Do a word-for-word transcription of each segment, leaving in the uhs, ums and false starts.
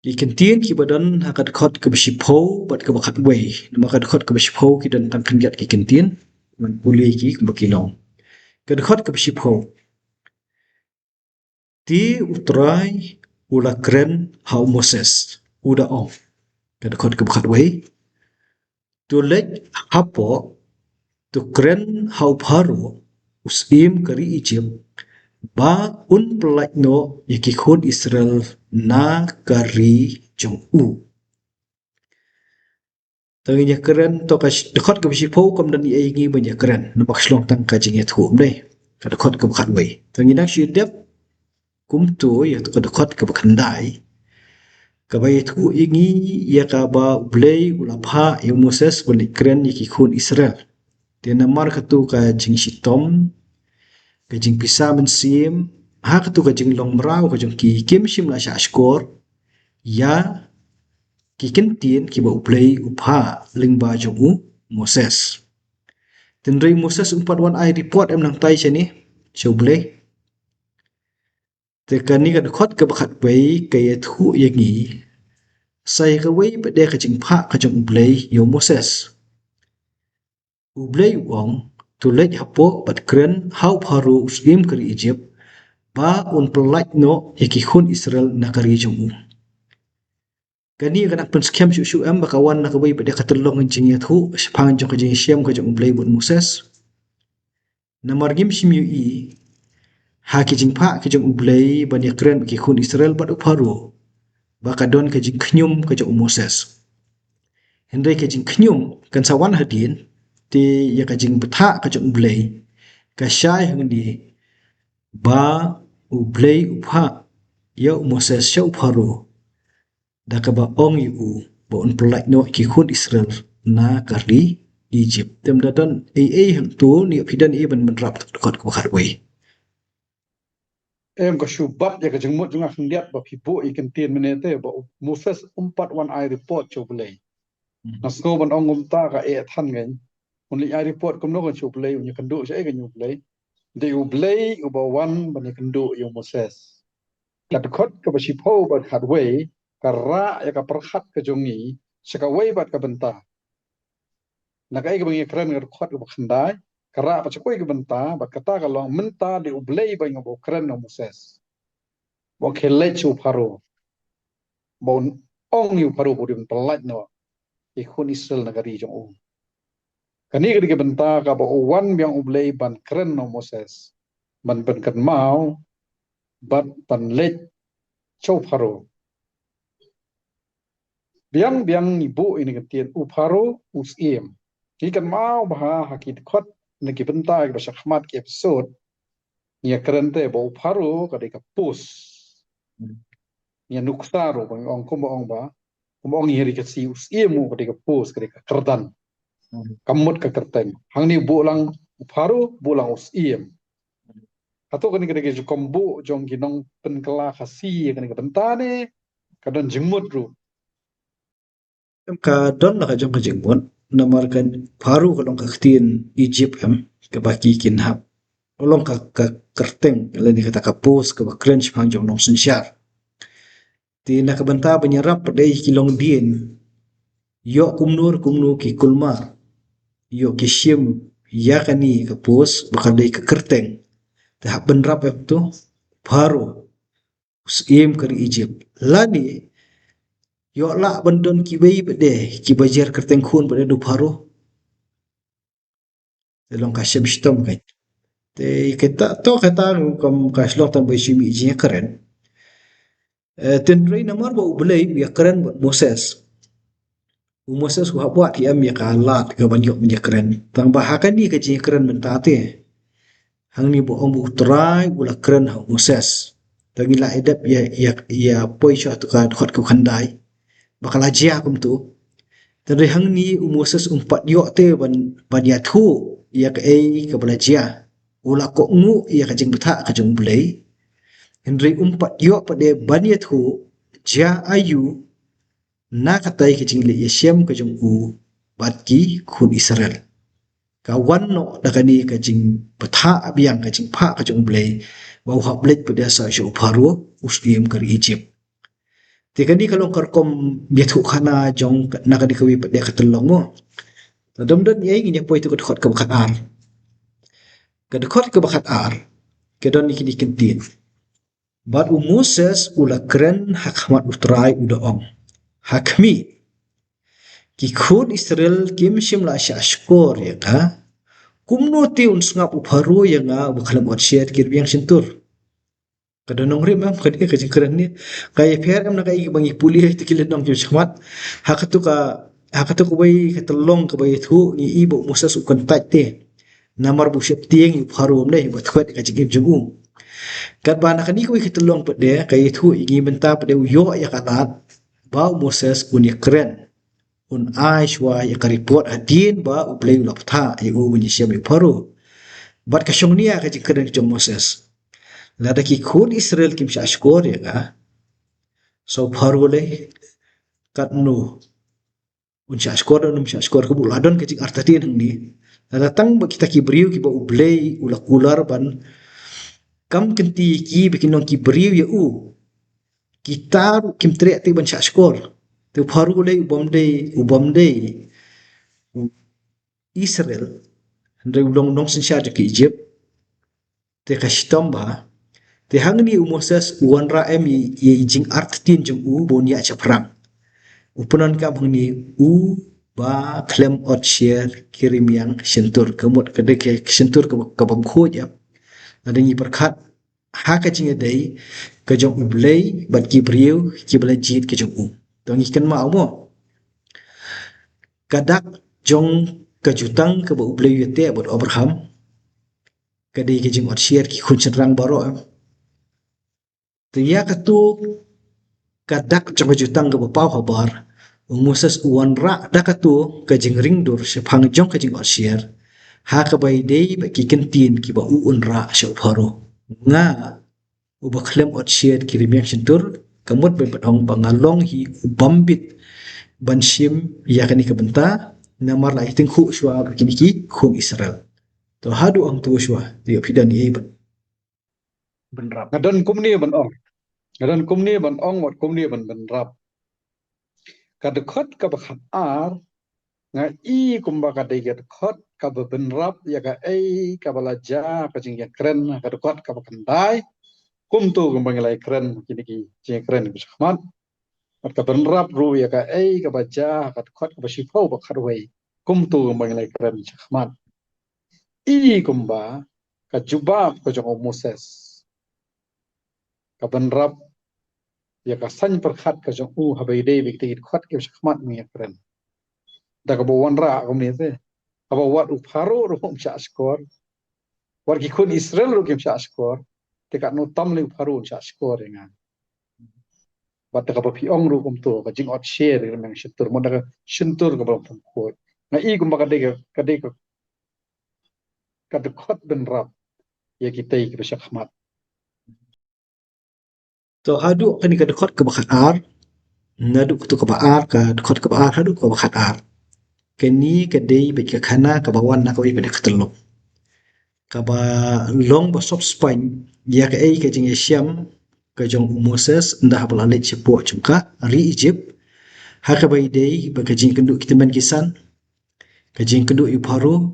Ki kyntien kiba don ha ka dkhot kaba shiphew bad kaba khatwei. Namar ka dkhot kaba shiphew ki don tang khyndiat ki kyntien. Ngan pule ki kumba ki long. Ka dkhot kaba shiphew. Te U Trai u la kren ha u Moses, u da ong. Ka dkhot kaba khatwei. To leit hapoh, to kren ha u Pharaoh, u syiem ka ri Ijipt, ba un pyllait noh ïa ki khun Israel na ka ri jong u. Tang ïa kren to ka sh-, dkhot kaba shiphew kam don ei ngi ban ïa kren, namar ka shlong tang ka jingïathuh ym dei. Ka dkhot kaba khatwei. Tang ïa nang shu dep kumto ïa to ka dkhot kaba khyndai. Kaba ïathuh ïa ngi ïa kaba U Blei u la phah ïa u Moses ban leit kren ïa ki khun Israel. Te namar kato ka jingshitom, ka jingpisa mynsiem, ha kato ka jinglong mraw ka jong ki, kim shym la shah shkor ïa ki kyntien kiba U Blei u phah lyngba jong u Moses. Hynrei u Moses um pat wan ai report em nangtai shane sha U Blei. Te kane ka dkhot kaba khatwei ka ïathuh ïa ngi sa ïa kawei pat de ka jingphah ka jong U Blei ïa u Moses. U Blei u ong, to leit hapoh bad kren ha u Pharaoh u syiem ka ri Ijipt, ba un pyllait noh ïa ki khun Israel na ka ri jong u. Kane ka nang pynskhem shuh shuh em ba ka wan na kawei pat de ka tyllong jingïathuh shaphang jong ka jingshem ka jong U Blei bad Moses. Namar ngim shym ïohi ha ki jingphah ki jong U Blei ban ïa kren ki khun Israel bad u Pharaoh ba ka don ka jingkhñium ka jong u Moses. Hynrei ka jingkhñium kan sa wan hadien, te ïa ka jingbthah ka jong U Blei ka shai hangne ba U Blei u phah ïa u Moses sha u Pharaoh da kaba ong ïa u ba un pyllait noh ki khun Israel na ka ri Ijipt. Te ym da don ei ei hangto, ne phi don ei ban bynrap dkhot kaba khatwei. Em, ka shu bat ïa ka jingmut jong nga khyndiat ba phi buh ïa ki kyntien mynne te ba u Moses um pat wan ai report sha U Blei. Hmm. Nga sngew ban ong kumta ka eh than ngi. Un leit ai report kumno kan sha U Blei, un ïakynduh shaei kan U Blei? Dei U Blei uba wan ban ïakynduh ïa u Moses. Ka dkhot kaba shiphew bad khatwei ka rah ïa ka pyrkhat ka jong ngi sha kawei pat ka bynta. Na kaei kaba ngi ïakren ka dkhot kaba khyndai, ka rah pat sha kawei ka bynta, bad kata ka long mynta dei U Blei ba ngi ba u kren na u Moses. Ba u khie leit sha u Pharaoh. Ba un ong ïa u Pharaoh ba u dei ban pyllait noh ïa ki khun Israel na ka ri jong u. Kane ka dei ka bynta kaba u wan biang U Blei ban kren na u Moses, ban pynkynmaw bad ban leit sha u Pharaoh. Biang biang ngi buh ïa kane ka ktien u Pharaoh u syiem. Ngi kynmaw bha ha ki dkhot ne ki bynta kiba shakhmat ki episode, ngi ïakren te ba u Pharaoh ka dei ka post. Hmm. Ngi ïa nuksa ruh ba ngi ong kumba ong ba, kumba ong ïa ri ka si u syiem u ka dei ka post, ka dei ka kyrdan. Hmm. Ka mut ka kyrteng. Hangne buh lang u Pharaoh, buh lang u syiem. Hato kane ka dei ka jingkhot buh jong ki nongpynkylla Khasi ïa kane ka bynta ne ka don jingmut ruh? Em, ka don la ka jong ka jingmut, namar ka Pharaoh ka long ka ktien Egypt em, kaba ki kin hap. Ka long ka, ka kyrteng, lane kata ka post, kaba kren shaphang jong nongsynshar. Te na ka bynta ban ïarap pat de ïa ki longdien, ïoh kumno kumno ki kulmar, ïoh ki shim ïa kane ka post, ba ka dei ka kyrteng. Te hap bynrap em to, Pharaoh u syiem ka ri Egypt. Lane, ïoh lah ban don kiwei pat de, kiba jer kyrteng khun pat de da u Pharaoh. Te long ka shem shitom ka. Te kata, to kata ruh kam ka shlong tang ba shu mih jingkren. Eh, tynrai namar ba U Blei u ïakren bad Moses. U Moses u hap wad ki em ïa ka lad ka ban ïoh ban ïakren. Tang ba ha kane ka jingkren mynta te, hangne ba ong ba U Trai u la kren ha u Moses. Tang ngi la ïa dep ïa, ïa, ïa poi sha to ka dkhot kaba khyndai ba ka la jia kumto. Tynrai hangne u Moses um pat ïoh te ban, ban ïathuh ïa kaei kaba la jia. U la kohnguh ïa ka jingbthah ka jong U Blei. Hynrei um pat ïoh pat de ban ïathuh jia aïu na katai ka jingleh ïashem ka jong u bad ki khun Israel. Ka wan noh da kane ka jingbthah biang, ka jingphah ka jong U Blei, ba u hap leit pat de sha u Pharaoh u syiem ka ri Egypt. Te kane ka long ka rukom ïathuhkhana jong na kane kawei pat de ka tyllong mo. Te dom don ïa ngin ïa poi to ka dkhot kaba khatar. Ka dkhot kaba khatar ka don ïa kine ki kyntien. Bad u Moses u la kren ha khmat u Trai u da ong, ha khmih, ki khun Israel kim shym la shah shkor ïa nga, kumno te un sngap u Pharaoh ïa nga uba khlem ot sher ki rmiang shyntur. Ka da nongrim em ka dei ka jingkren ne ka ïapher em na kaei kaba ngi pule ha kito ki lynnong ki shakhmat. Ha kato ka, ha kato kawei ka tyllong kaba ïathuh ngi i ba u Moses u kyntait te. Namar ba u sheptieng ïa u Pharaoh ne ba thwet ïa ka jingim jong u. Katba na kane kawei ka tyllong pat de ka ïathuh ïa ngi mynta pat de u ïoh ïa ka lad ba u Moses un ïakren, un ai shuwa ïa ka report hadien ba U Blei u la bthah ïa u ban ïashem ïa u Pharaoh. Bad ka shong nia ka jingkren jong u Moses. Lada ki khun Israel kim shah shkor ïa nga, sa u Pharaoh lei katno un shah shkor, un shah shkor, kaba u la don ka jingartatien hangne. Lada tang ba kita ki briew kiba U Blei u la kular ban kam kynti ïa ki ba kin long ki briew ïa u, kita ruh kim treh te ban shah shkor. Te u Pharaoh lei u bym dei, u bym dei u Israel, hynrei u long nongsynshar jong ki Egypt. Te ka shitom ba te hangne u Moses u wanrah em ïa i jingartatien jong u ba un ïaid shaphrang. U pyndonkam hangne u ba khlem ot sher ki rmiang shyntur, ka mut ka dei ka shyntur kaba, kaba bym khuid em. Lada ngi pyrkhat ha ka jingïadei ka jong U Blei bad ki briew kiba la jied ka jong u. To ngi kynmaw mo, ka dak jong ka jutang kaba U Blei u ïateh bad Abraham ka dei ka jingot sher ki khun shynrang baroh em. Te ïa kato ka dak jong ka jutang kaba paw habar, u Moses u wanrah da kato ka jingringdur shaphang jong ka jingot sher ha kaba ïadei bad ki kyntien kiba u wanrah sha u Pharaoh. Nga uba khlem ot sher ki rmiang shyntur, ka mut ba pat ong ba nga long hi u bym bit ban shim ïa kane ka bynta, namar la ïatyngkhuh shuwa bad kine ki khun Israel. To haduh hangto shuwa, te ïoh phi don ei ban bynrap. Nga don kumne ban ong. Nga don kumne ban ong, wat kumne ban bynrap. Ka dkhot kaba khatar nga i kumba ka dei ka dkhot kaba bynrap ïa kaei kaba la jia ka jingïakren ha ka dkhot kaba khyndai. Kumto kumba ngi la ïakren kine ki jingïakren kiba shakhmat. Bad ka bynrap ruh ïa kaei kaba jia ha ka dkhot kaba shiphew bad khatwei. Kumto kumba ngi la ïakren shakhmat. I kumba ka jubab ka jong u Moses ka bynrap ïa ka saiñ pyrkhat ka jong u haba ïadei bad kita ki dkhot kiba shakhmat ngi ïakren. Da kaba wanrah kumne te, haba wat u Pharaoh ruh um shah shkor, wat ki khun Israel ruh kim shah shkor, te katno tam lei u Pharaoh un shah shkor ïa nga. Bad da kaba phi ong ruh kumto, ka jingot sher ïa ka rmiang shyntur, mo da ka shyntur kaba long pynkhot. Nga i kumba ka dei ka, ka dei ka, ka dkhot bynrap ïa kitei kiba shakhmat. To haduh kane ka dkhot kaba khatar, naduh kato kaba ar, ka dkhot kaba ar haduh kaba khatar. Kane ka dei bad ka khana kaba wan na kawei pat de ka tyllong. Kaba long ba sop spaiñ ïa kaei ka jingïashem ka jong u Moses ynda haba la leit shapoh jong ka ri Egypt. Ha kaba ïadei bad ka jingkynduh ki tymmen ki san, ka jingkynduh ïa u Pharaoh,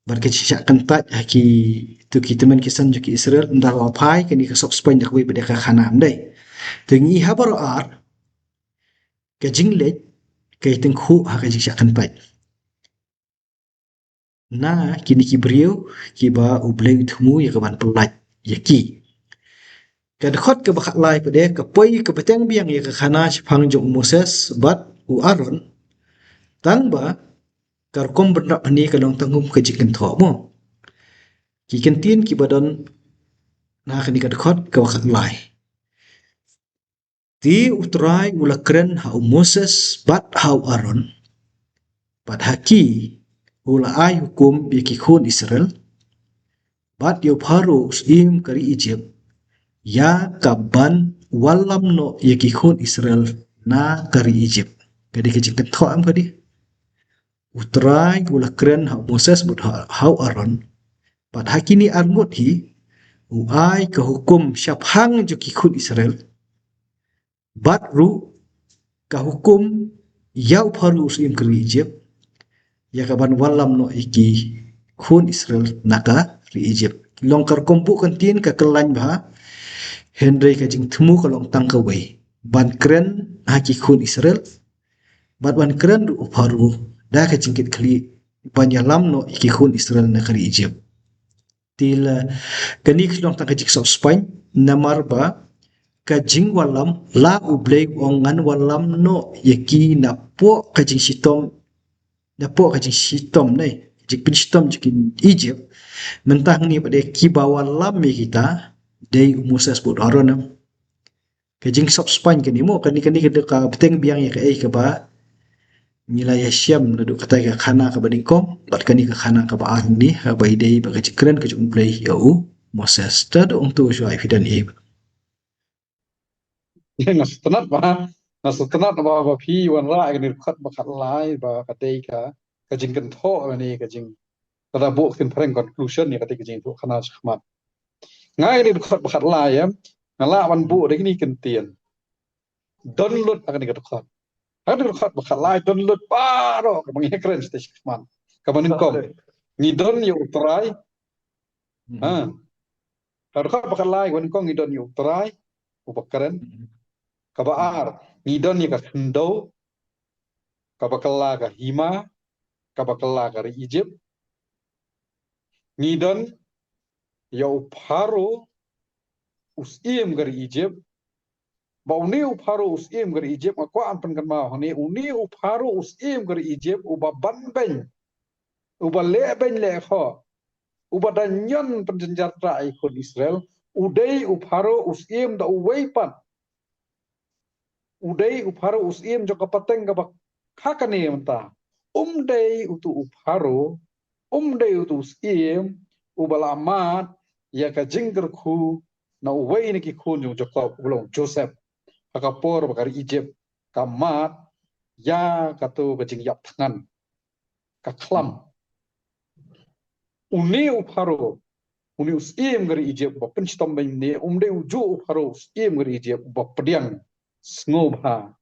bad ka jingshah kyntait ha kito ki tymmen ki san jong ki Israel, ynda la phai kane ka sop spaiñ da kawei pat de ka khana, ym dei? Te ngi i ha baroh ar ka jingleit ka ïatyngkhuh ha ka jingshah kyntait na kine ki briew kiba U Blei u thmu ïa ka ban pyllait ïa ki. Ka dkhot kaba khatlai pat de ka poi ka bteng biang ïa ka khana shaphang jong u Moses bad u Aaron. Tang ba ka rukom bynrap hangne ka long tang kum ka jingkynthoh mo. Ki kyntien kiba don na kane ka dkhot kaba khatlai. Te u Trai u la kren ha u Moses bad ha u Aaron, bad ha ki u la ai hukum ïa ki khun Israel, bad ïa u Pharaoh u syiem ka ri Egypt, ïa ka ban wallam noh ïa ki khun Israel na ka ri Egypt. Ka dei ka jingkynthoh em ka dei? U Trai u la kren ha u Moses bad ha, ha u Aaron, bad ha kine arngut hi u ai ka hukum shaphang jong ki khun Israel, Bad ruh ka hukum ïa u Pharaoh u syiem ka ri Ijipt, ïa ka ban wallam noh ïa ki khun Israel na ka ri Ijipt. Long ka rukom buh ka ktien ka kyllaiñ bha, hynrei ka jingthmu ka long tang kawei: ban kren ha ki khun Israel, bad ban kren ruh u Pharaoh da ka jingkitkhlieh ban ïalam noh ïa ki khun Israel na ka ri Ijipt. Te la, kane ka long tang ka jingsop spaiñ, namar ba ka jingwallam, la U Blei u ong ngan wallam noh ïa ki napoh ka jingshitom, napoh ka jingshitom ne, jingpynshitom jong ki Ijipt. Mynta hangne pat ki ba wallam ïa kita dei u Moses bad u Aaron. Ka jingsop spaiñ kane mo, kane, kane ka dei ka bteng biang ïa kaei kaba ngi la ïashem naduh katei ka khana kaba nyngkong bad kane ka khana kaba ar hangne, kaba ïadei bad ka jingkren ka jong U Blei ïa u Moses. Te to ong to shuwa, phi don ei. Nga sngewtynnat ba, nga sngewtynnat ba, ba phi wanrah ïa kane ka dkhot ba khatlai ba ka dei ka, ka jingkynthoh lane ka jing, ka da buh ktien phareng conclusion ïa katei ka jingbuh khana shakhmat. Nga ïa kane ka dkhot ba khatlai, em, nga lah ban buh da kine ki ktien. Don lut ha kane ka dkhot. Ha kane ka dkhot ba khatlai don lut baroh kaba ngi ïakren shatei shakhmat. Kaba nyngkong, ngi don ïa U Trai. Hmm. Ha. Ka dkhot ba khatlai, kaba nyngkong, ngi don ïa U Trai uba kren. Hmm. Kaba ar, ngi don ïa ka khyndew kaba kylla ka hima, kaba kylla ka ri Ijipt. Ngi don ïa u Pharaoh u syiem ka ri Ijipt. Ba une u Pharaoh u syiem ka ri Ijipt, nga kwah ban pynkynmaw hangne, une u Pharaoh u syiem ka ri Ijipt uba banbeiñ, uba lehbeiñ lehkhoh, uba da ñion pynjynjar trah ïa ki khun Israel, u dei u Pharaoh u syiem da uwei pat. U dei u Pharaoh u syiem jong ka pateng kaba kha kane mynta. Um dei utu u Pharaoh, um dei utu u syiem uba la mad ïa ka jingkyrkhu na uwei na ki khun jong u Jakob, uba long u Joseph. Ha ka por ba ka ri Ijipt ka mad ïa kato ka jingïap thngan, ka khlam. Une u Pharaoh, une u syiem ka ri Ijipt uba pynshitom beiñ ne, um dei ujuh u Pharaoh u syiem ka ri Ijipt uba pdiang sngewbha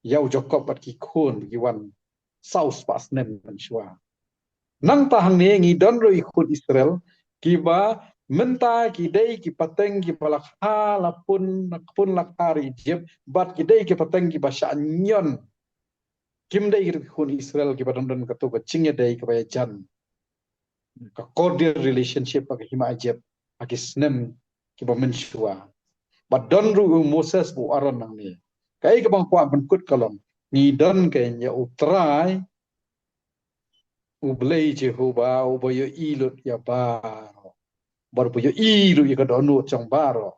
ïa u Jakob bad ki khun ba ki wan saw spah snem mynshuwa. Nangta hangne ngi don ruh ïa ki khun Israel kiba mynta ki dei ki pateng kiba la kha la pun, la pun la kha ri Ijipt, bad ki dei ki pateng kiba shah ñion. Kim dei ki khun Israel kiba dang don kato ka jingïadei kaba ïajan, ka cordial relationship bad ka hima Ijipt ha ki snem kiba mynshuwa. Ba don ruh u Moses bad u Aaron nangne. Kaei kaba nga kwah pynkut ka long, ngi don keiñ ïa U Trai U Blei Jehobah uba ïohi lut ïa baroh, bad uba ïohi lut ïa ka dohnud jong baroh.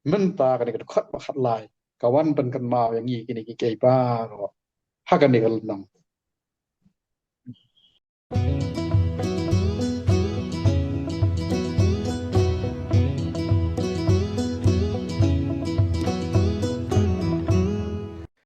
Mynta kane ka dkhot ba khatlai ka wan pynkynmaw ïa ngi kine kiei kiei baroh ha kane ka lynnong.